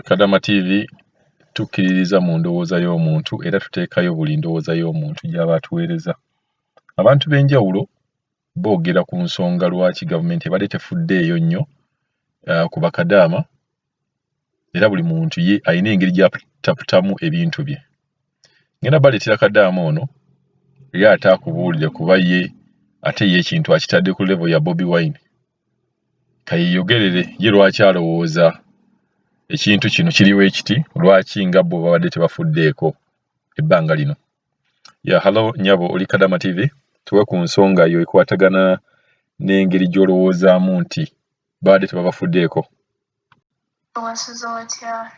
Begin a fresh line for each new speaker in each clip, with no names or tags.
Kadama TV tukkiririza mu ndowooza y'omuntu era tuteekayo buli ndowooza y'omuntu gy'aba atuweereza. Abantu b'enjawulo boogera ku nsonga lwaki gavumenti ebadde tefuddeeyo nnyo ku bakadaama era buli muntu ye alina engeri gy'ataputamu ebintu bye. Ngenda baleetera kadaama ono ye ate akubuulire kuba ye ate ye ekintu akitadde ku level ya Bobi Wine. Kayeeyogerere ye lwaki alowooza ekintu kino kiriwo ekiti lwaki nga bo babadde tebafuddeeko ebbanga lino. Ya hello nnyabo, oli Kadama TV, tuwe ku nsonga yo ekwatagana n'engeri gy'olowoozaamu nti babadde tebabafuddeeko.
Wasuze otya?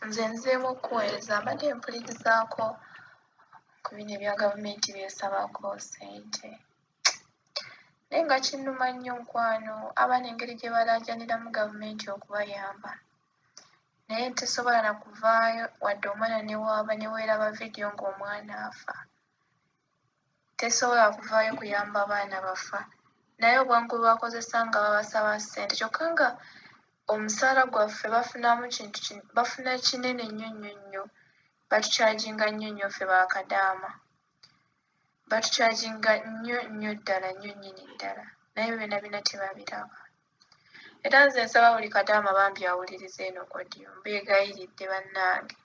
Nze nzeemu okukuweereza, mbadde mpulirizaako ku bino ebya gavumenti by'esabako ssente. Naye nga kinnuma nnyo mukwano, abaana engeri gye balaajaniramu gavumenti okubayamba. Naye tesobola na kuvaayo wadde omwana ne waaba ne weeraba vidiyo ng'omwana afa. Tesobola kuvaayo kuyamba baana bafa. Naye obwangu bwe bakozesa nga babasaba ssente kyokka nga omusaala gwaffe bafunamu kintu bafuna kinene nnyo nnyo nnyo. Batucharginga nnyo nnyo ffe bakadaama. Batucharginga nnyo nnyo ddala nnyo nnyini ddala. Naye byonna byonna tebabiraba. Era nze nsaba buli kadaama bambi awulirize eno audio. Mbeegayiridde bannange.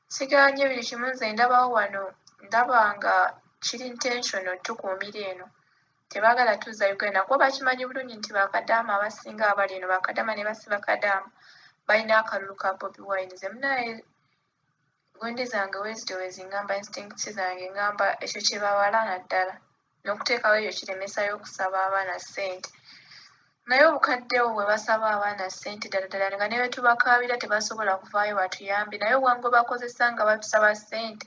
Sigaanye buli kimu, nze ndabawo wano ndaba nga kiri intentional tukuumira eno. Tebaagala tuzza Uganda kuba bakimanyi bulungi nti bakadaama abasinga abali eno, bakadaama ne basi bakadaama balina akalulu ka Bobi Wine. Nze munaye gundi zange wezityo wezingamba, instincts zange ngamba ekyo kye babala naddala n'okuteekawo ekyo kiremesayo okusaba abaana ssente. Naye obukadde obwo bwe basaba abaana ssente ddala ddala nga ne bwe tubakaabira tebasobola kuvaayo batuyambe, naye obwangu bwe bakozesa nga batusaba ssente,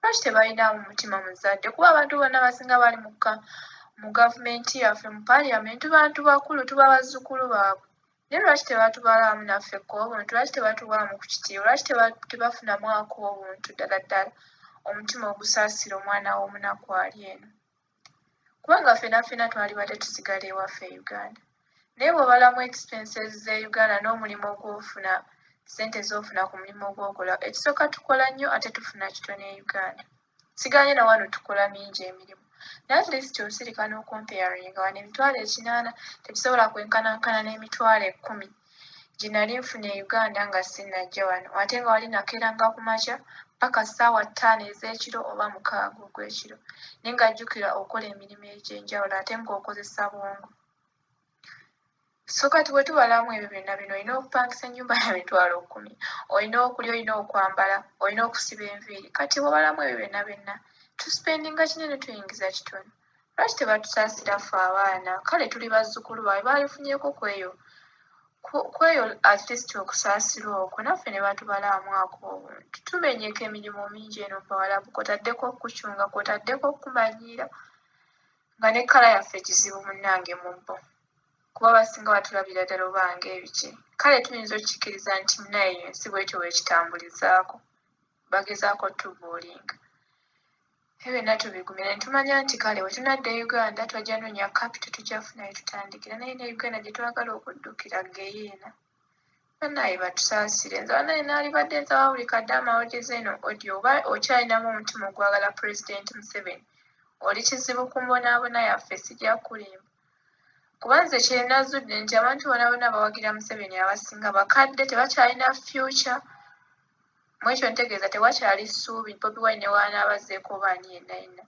lwaki tebalinaamu mutima muzadde? Kuba abantu bonna abasinga bali mu gavumenti yaffe mu paaliyamenti bantu bakulu, tuba bazzukulu baabwe. Naye lwaki tebatubalamu naffe k'obuntu? Lwaki tebatuwaamu ku kitiibwa? Lwaki tebafunamu ak'obuntu ddala ddala omutima ogusaasira omwana w'omunaku ali eno? Kubanga ffenna ffenna twalibadde tusigala ewaffe e Uganda. Naye bw'obalamu expenses z'e Uganda n'omulimu gw'ofuna, ssente z'ofuna ku mulimu gw'okola, ekisooka tukola nnyo ate tufuna kitono e Uganda. Sigaanye na wano tukola mingi emirimu. Naye at least osirika n'ocomparinga wano 800,000 tebisobola kwenkanankana n'emitwalo 10 gye nali nfuna e Uganda nga sinnajja wano. Ate nga wali nakeeranga ku makya paka ssaawa 5 ez'ekiro oba 6 ogw'ekiro. Naye nga jjukira okola emirimu egy'enjawulo ate ng'okozesa bwongo. So kati bwe tubalamu ebyo byonna bino, olina okupangisa ennyumba ya 10,000, olina okulya, olina okwambala, olina okusiba enviiri. Kati bw'obalamu ebyo byonna byonna, tuspendinga kinene tuyingiza kitono. Lwaki tebatusaasira ffe abaana? Kale tuli bazzukulu baabwe, baalifunyeeko kweyo at least okusaasirwa okwo naffe ne batubalaamu ak'obuntu. Tumenyeka emirimu mingi eno mu Bawarabu, kw'otaddeko okukucunga, kw'otaddeko okukumanyiira nga ne kkala yaffe kizibu munnange mu bo. Kuba abasinga batulabira ddala oba ng'ebiki. Kale tuyinza okkikkiriza nti munnaye ensi bw'etyo bw'ekitambulizaako. Bagezaako ottubuulinga. Ebyo byonna tubigumira ne tumanya nti kale bwe tunadda e Uganda twajja noonya capital, tujja kufunayo tutandikira. Naye ne Uganda gye twagala okuddukira ggeyeena. Bannaye batusaasire. Nze bannaye naalibadde nsaba buli kadaama awuliriza eno audio oba okyalinamu omutima ogwagala Pulezidenti Museveni, oli kizibu ku mbonaabona yaffe, sijja kukulimba. Kuba nze kye nazudde nti abantu bonna bonna abawagira Museveni abasinga bakadde, tebakyalina future. Mu ekyo ntegeeza tewakyali ssuubi Bobi Wine ne bw'anaaba azzeeko oba ani yenna yenna.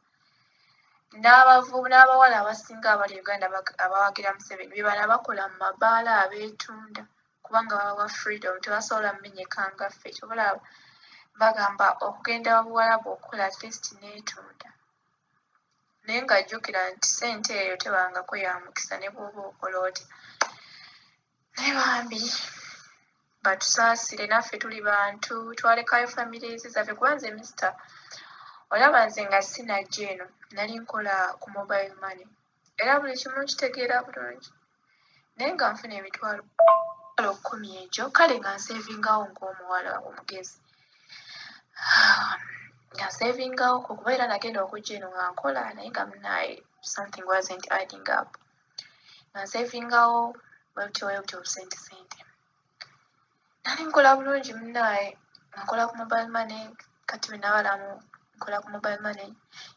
N'abawala abasinga abali e Uganda abawagira Museveni be bano abakola mu mabaala abeetunda kubanga babawa freedom, tebasobola kumenyeka nga ffe. Ky'ova olaba bagamba okugenda Buwarabu okukola at least neetunda. Naye nga jjukira nti ssente eyo tebangako ya mukisa ne bw'oba okola otya. Naye bambi batusaasire naffe tuli bantu, twalekayo families zaffe kuba nze mister olaba nze nga sinajja eno nali nkola ku mobile money era buli kimu nkitegeera bulungi. Naye nga nfuna 10,000 egyo, kale nga nsavingawo ng'omuwala omugezi. Nga nsavingawo kuba era nagenda okujja eno nga nkola naye nga munnaye something wasn't adding up. Nga nsavingawo bwetyo bwetyo obusente sente. Nali nkola bulungi munnaaye, nkola ku mobile money. Kati bwe nabalamu nkola ku mobile money,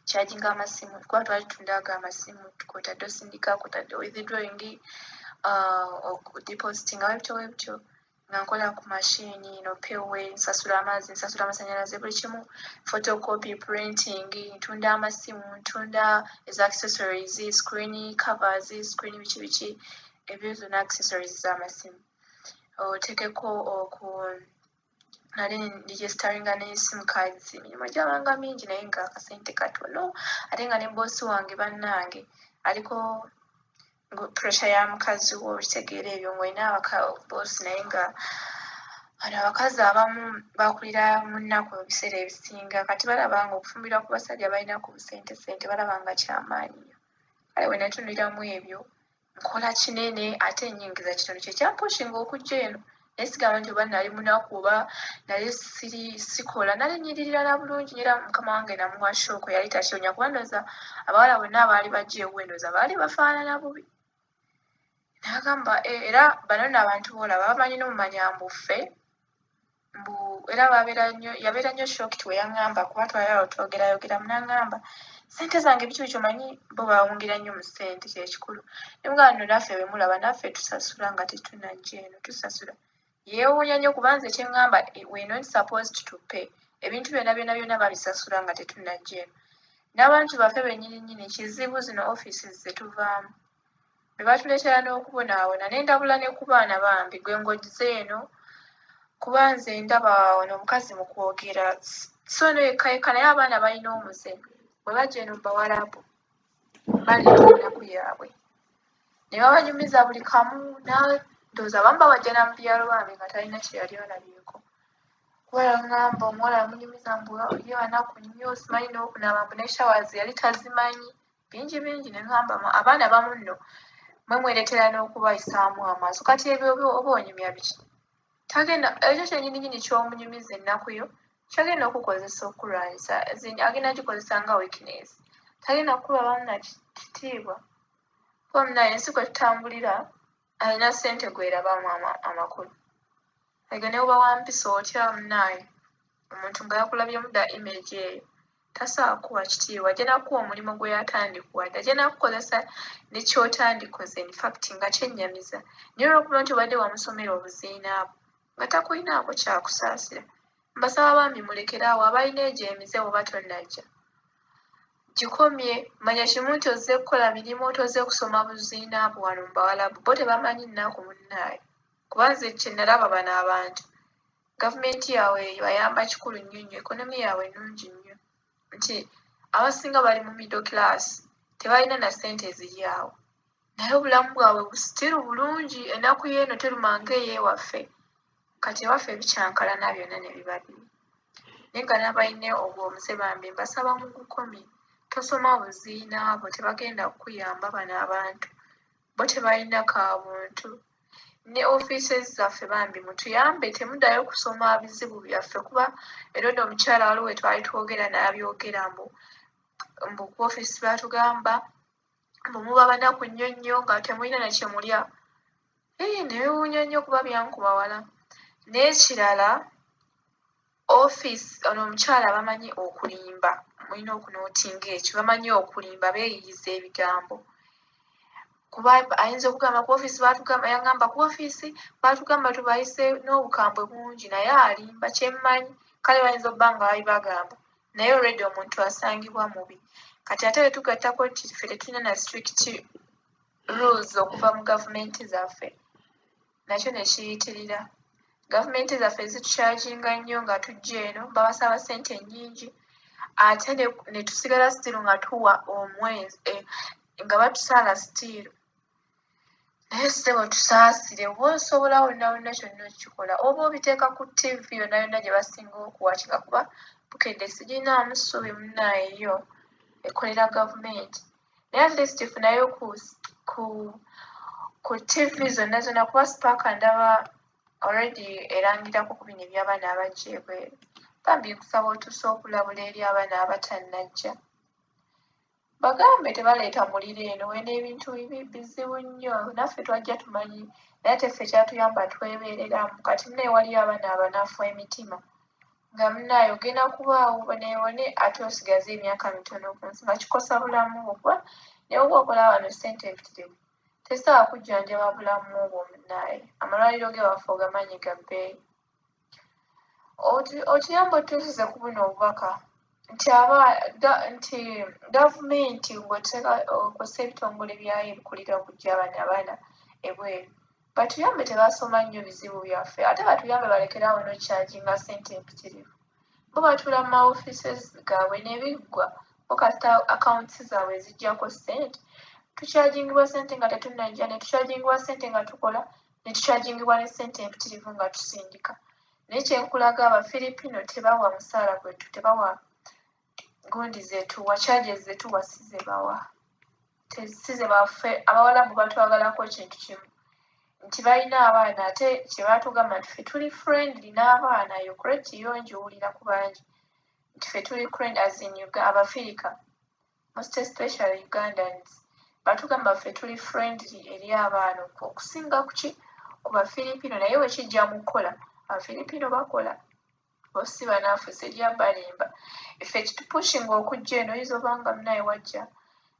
charginga amasimu, kuba twali tutunda ago amasimu, kw'otadde osindika, kw'otadde withdrawing, okudepositinga, webityo webityo. Nga nkola ku mashini eno PayWay, nsasula amazzi, nsasula amasanyalaze, buli kimu, photocopy, printing, ntunda amasimu, ntunda eza accessories, screen covers, screen biki biki ebyo zonna, accessories z'amasimu. Oteekeko oku nali registeringa ne SIM cards. Emirimu gyabanga mingi, naye nga akasente katono, ate nga ne boosi wange bannange aliko pressure ya mukazi wo. Okitegeera ebyo ng'olina boosi, naye nga bano abakazi abamu bakulira mu nnaku ebiseera ebisinga. Kati balaba nga okufumbirwa ku basajja balina ku busente sente, balaba nga kyamaanyi nnyo. Kale bwe natunuliramu ebyo, nkola kinene ate ennyingiza kitono, kyekyampushinga okujja eno. Naye sigamba nti oba nali munaku oba nali siri sikola, nali nyiririra na bulungi. Era mukama wange namuwa shock, yali takyonya, kuba ndowooza abawala bonna abaali bajja ewuwe ndowooza baali bafaanana bubi. N'agamba era bano nno abantu boolaba bamanyi n'omumanya mbu ffe mbu era babeera nnyo, yabeera nnyo shocked we yaŋŋamba, kuba twali awo twogerayogeramu, n'aŋŋamba ssente zange biki biki, omanyi bo bawungira nnyo mu ssente, kyekikulu. Ne mugamba nno naffe bwe mulaba naffe tusasula nga tetunnajja eno, tusasula. Yeewuunya nnyo, kuba nze kye ŋŋamba, we not supposed to pay. Ebintu byonna byonna byonna babisasula nga tetunnajja eno. N'abantu baffe bennyini nnyini kizibu, zino offices ze tuvaamu be batuleetera n'okubonaabona. Ne ndabula ne ku baana bambi, gwe ng'ozze eno, kuba nze ndaba ono omukazi mu kwogera so no yekka yekka, naye abaana balina omuze bwe bajja eno mu Bawarabu baleeta ennaku yaabwe ne babanyumiza buli kamu. Ndowooza abamu babajja na mu byalo bambi nga talina kye yali alabyeko, kuba yaŋŋamba omuwala yamunyumiza mbu ye banaku nnyo, simanyi n'okunaaba, mbu ne showers yali tazimanyi, bingi bingi. Ne ŋŋamba abaana bamu nno mwe mwereetera n'okubayisaamu amaaso. Kati ebyo oba onyumya biki? Tagenda ekyo kyennyini nnyini ky'omunyumiza ennaku yo kyagenda okukozesa okulwanyisa, agenda gikozesa nga weakness, tagenda kukulabamu na kitiibwa, kuba munaye ensi kwe tutambulira alina ssente gwerabamu amakulu. Ego ne bw'oba wa mpisa otya, munnaaye, omuntu nga yakulabyemu dda image eyo, tasobola kukuwa kitiibwa. Ajja nakuwa omulimu gwe yatandikuwadde, ajja nakukozesa ne ky'otandikoze, in fact nga kyennyamiza. Naye olw'okuba nti obadde wamusomera obuziina bwo, nga takulinaako kyakusaasira. Mbasaba bambi mulekere awo abalina egyo emize, bw'oba tonnajja gikomye. Manya kimu nti ozze kukola mirimu, tozze kusoma buziina bwo wano mu Bawalabu. Bo tebamanyi nnaku munnaaye, kuba nze kye nalaba, bano abantu gavumenti yaabwe ebayamba kikulu nnyo nnyo, economy yaabwe nnungi nnyo, nti abasinga bali mu middle class, tebalina na ssente eziri awo, naye obulamu bwabwe still bulungi. Ennaku y'eno teruma ng'ey'ewaffe. Kati ewaffe bikyankalana byonna ne biba bibi, naye nga n'abalina ogwo omuze bambi mbasaba mugukomye. Tosoma buziina bwo, tebagenda kukuyamba bano abantu, bo tebalina kabuntu. Ne offices zaffe bambi mutuyambe, temuddayo kusoma bizibu byaffe, kuba era ono omukyala waliwo we twali twogera n'abyogera mbu ku office baatugamba mbu muba banaku nnyo nnyo nga temulina na kye mulya. Ee, neewuunya nnyo kuba byankuba wala. N'ekirala, office ono omukyala bamanyi okulimba, mulina okunootinga ekyo, bamanyi okulimba, beeyiyiza ebigambo, kuba ayinza okugamba ku office baatugamba, yaŋŋamba ku office baatugamba tubayise n'obukambwe bungi, naye alimba kyemmanyi. Kale bayinza obba nga babibagamba, naye already omuntu asangibwa mubi. Kati ate bwe tugattako nti ffe tetulina na strict rules okuva mu gavumenti zaffe, nakyo ne kiyitirira. Gavumenti zaffe zitucharginga nnyo nga tujja eno, babasaba ssente nnyingi, ate ne tusigala still nga tuwa omwezi nga batusaala still. Naye ssebo tusaasire, oba osobola wonna wonna kyonna okukikola, oba obiteeka ku TV yonna yonna gye basinga okuwakinga, kuba Bukedde siginaamu ssuubi munnaaye, yo ekolera gavumenti, naye at least funayo ku TV zonna zonna, kuba Spark ndaba already erangirako ku bino eby'abaana abajja ebweru. Bambi nkusaba otuuse okulabula eri abaana abatannajja. Bagambe tebaleeta muliro eno, eno ebintu bibi bizibu nnyo. Naffe twajja tumanyi, naye ate ffe kyatuyamba twebeereramu. Kati munnaye waliyo abaana abanafu emitima nga munnaye ogenda kubaawo oboneebone ate osigaze emyaka mitono ku nsi nga kikosa bulamu bwo, kuba ne bw'oba okola wano ssente empitirivu tezisobola kujjanjaba bulamu bwo munnaye. Amalwaliro g'ewaffe ogamanyi ga bbeeyi. Otuyambe otutuusize ku buno obubaka nti aba nti gavumenti ng'oteeka okozesa ebitongole byayo ebikulira okuggya abaana abaana ebweru, batuyambe tebasoma nnyo bizibu byaffe, ate batuyambe balekere awo n'okucharginga ssente empitirivu. Bo batuula mu ma offices gaabwe ne biggwa, bo kasita accounts zaabwe zijjako ssente. Tuchargingibwa ssente nga tetunnajja, ne tuchargingibwa ssente nga tukola, ne tuchargingibwa ne ssente empitirivu nga tusindika. Naye kye nkulaga, Abafiripino tebawa musaala gwetu, tebawa gundi zetuwa, charges zetuwa si ze bawa, si ze baffe. Abawalabu batwagalako ekintu kimu nti balina abaana, ate kye baatugamba nti ffe tuli friendly n'abaana. Eyo credit yo ngiwulira ku bangi nti ffe tuli friend as in Abafirika, most especially Ugandans, batugamba ffe tuli friendly eri abaana okusinga kuki ku Bafiripino. Naye bwe kijja mu kukola, Abafiripino bakola, bo si banafu, sijja balimba. Ffe kitupushinga okujja eno, oyinza oba nga munnaye wajja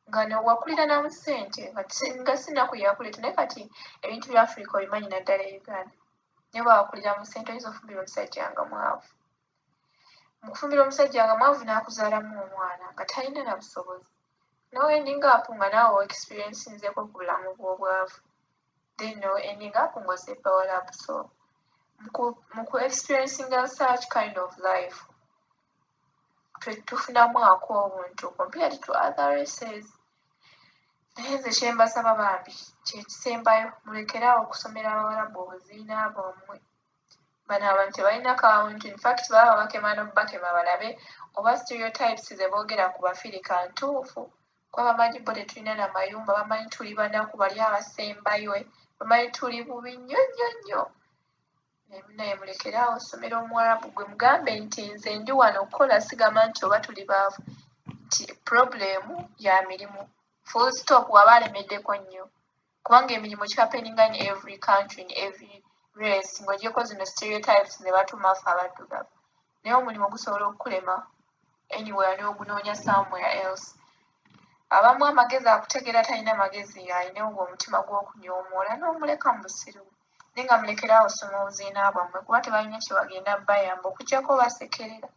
nga wakulira na mu ssente nga si nnaku yakuleeta, naye kati ebintu bya Africa obimanyi, naddala e Uganda. Naye bw'oba wakulira mu ssente, oyinza ofumbirwa omusajja nga mwavu. Mu kufumbirwa omusajja nga mwavu n'akuzaalamu omwana nga talina na busobozi, n'oendinga up nga naawe oexperiencinzeeko ku bulamu bw'obwavu, then n'oendinga up ng'ozze bawalabu. So mu ku experiencing such kind of life tufunamu ak'obuntu compared to other races. Naye nze kye mbasaba bambi kyekisembayo, mulekere awo okusomera Abawalabu obuziina bwammwe. Bano abantu tebalina kawuntu, infact baba bakema n'obbakema balabe oba stereotypes ze boogera ku Bafirika ntuufu, kuba bamanyi bo tetulina na mayumba, bamanyi tuli banaku bali abasembayo, bamanyi tuli bubi nnyo nnyo nnyo. Naye mulekere awo osomera Omuwarabu. Gwe mugambe nti nze ndi wano okukola, sigamba nti oba tuli baavu, nti problem ya mirimu, full stop. Waba alemeddeko nnyo, kubanga emirimu kihappeninga in every country, in every race, ng'ogyeko zino stereotypes ze batuma ffe abaddugavu. Naye omulimu gusobola okukulema anywhere n'ogunoonya somewhere else. Abamu amagezi akutegeera, talina magezi, alina ogwo omutima gw'okunyoomoola n'omuleka mu busiru. Naye nga mulekere awo osoma obuziina bwammwe, kuba tebalina kye bagenda bayamba okuggyako basekerera.